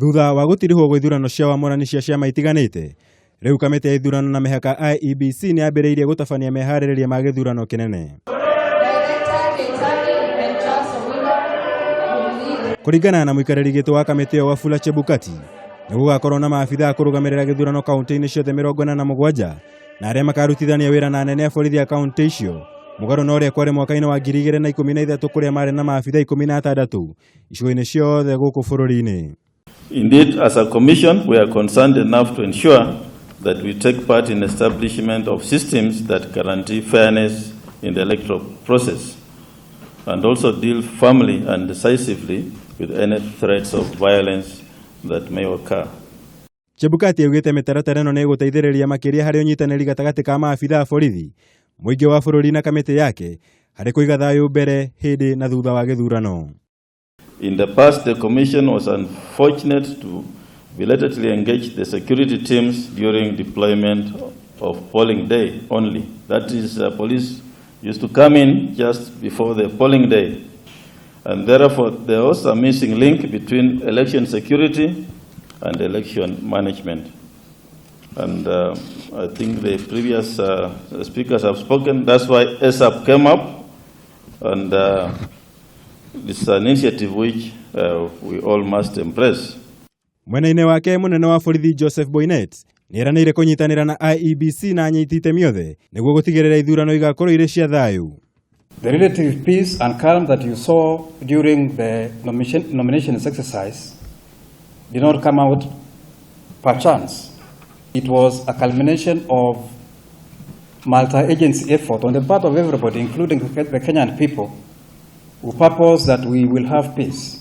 Thutha wa gũtirihwo gwa ithurano cia wamũrani cia ciama itiganĩte, rĩu kamĩtĩ ya ithurano na mĩhaka IEBC nĩ yambĩrĩirie gũtabania meharĩrĩria ma gĩthurano kĩnene. Kũringana na mũikarĩri gĩtĩ wa kamĩtĩ ĩyo Wafula Chebukati, nĩ gũgakorwo na maabitha a kũrũgamĩrĩra gĩthurano kaunti-inĩ ciothe 47 na arĩa makarutithania wĩra na anene a borithi a kaunti icio mũgarũ na ũrĩa kwarĩ mwaka-inĩ wa 2013 kũrĩa marĩ na maabitha 16 icigo-inĩ ciothe gũkũ bũrũri-inĩ. Indeed, as a commission, we are concerned enough to ensure that we take part in establishment of systems that guarantee fairness in the electoral process and also deal firmly and decisively with any threats of violence that may occur. Chebukati augĩte mĩtaratara ĩno nĩ ĩgũteithĩrĩria makĩria harĩ ũnyitanĩri gatagatĩ ka maabitha a borithi, mũingĩ wa bũrũri na kamĩtĩ yake harĩ kũiga thayũ mbere, hĩndĩ na thutha wa gĩthurano. In the past, the Commission was unfortunate to belatedly engage the security teams during deployment of polling day only. That is, police used to come in just before the polling day. And therefore, there was a missing link between election security and election management. And I think the previous speakers have spoken. That's why ESAP came up. And it's an initiative which we all must embrace. Mwena-inĩ wake mũnene wa borithi Joseph Boinnet nĩ eranĩire kũnyitanĩra na IEBC na anyiti itemi othe nĩguo gũtigĩrĩra ithurano igakorwo irĩ cia thayũ. The relative peace and calm that you saw during the nominations exercise did not come out per chance. It was a culmination of multi-agency effort on the part of everybody, including the Kenyan people, who purpose that we will have peace.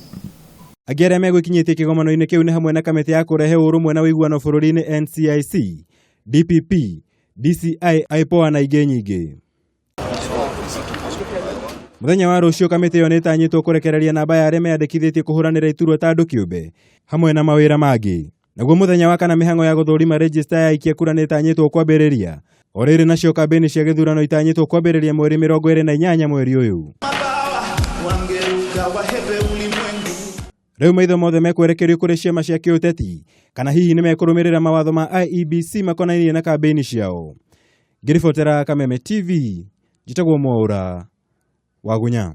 Angĩ arĩa megwĩkinyĩtie kĩgomano-inĩ kĩu nĩ hamwe na kamĩtĩ ya kũrehe ũrũmwe na ũiguano bũrũri-inĩ NCIC, DPP, DCI, IPOA na ingĩ nyingĩ. Mũthenya wa rũciũ kamĩtĩ ĩyo nĩ ĩtanyĩtwo kũrekereria namba ya arĩa meyandĩkithĩtie kũhũranĩra iturwa ta andũ kĩũmbe hamwe na mawĩra mangĩ. Naguo mũthenya wa kana mĩhang'o ya gũthũrima rejista ya aikia kura nĩ ĩtanyĩtwo kwambĩrĩria. O rĩrĩ nacio kambĩini cia gĩthurano itanyĩtwo kwambĩrĩria mweri 28 mweri ũyũ. Rĩu maitho mothe mekwerekerio kũrĩ ciama cia kĩũteti kana hihi nĩ mekũrũmĩrĩra mawatho ma IEBC makonainie na kambĩini ciao. Ngĩribotera Kameme TV, njĩtagwo Mwaũra Wagunya.